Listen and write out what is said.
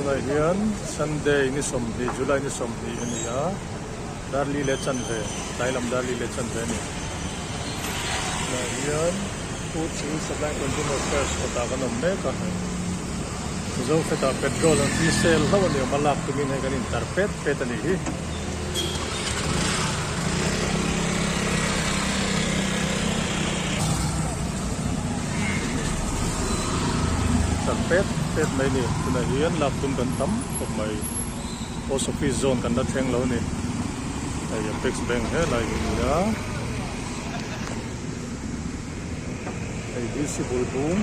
Tunah hian Sunday ni sawmhnih July ni sawmhnih a ni a, Darli leh chanve tlai lam Darli leh chanve a ni. Tunah hian Food Civil Supply and Consumer Affairs kawtah kan awm mek a, Mizo fetah petrol an free sale hlauh a ni awm a, lak tumin hei kan intar pet pet a nih hi. Tar pet pet mai ni tunah hian lak tum kan tam khawp mai post office zawn kan la thleng lo ni hei apex bank helai hi a ni a hei dc bul bung.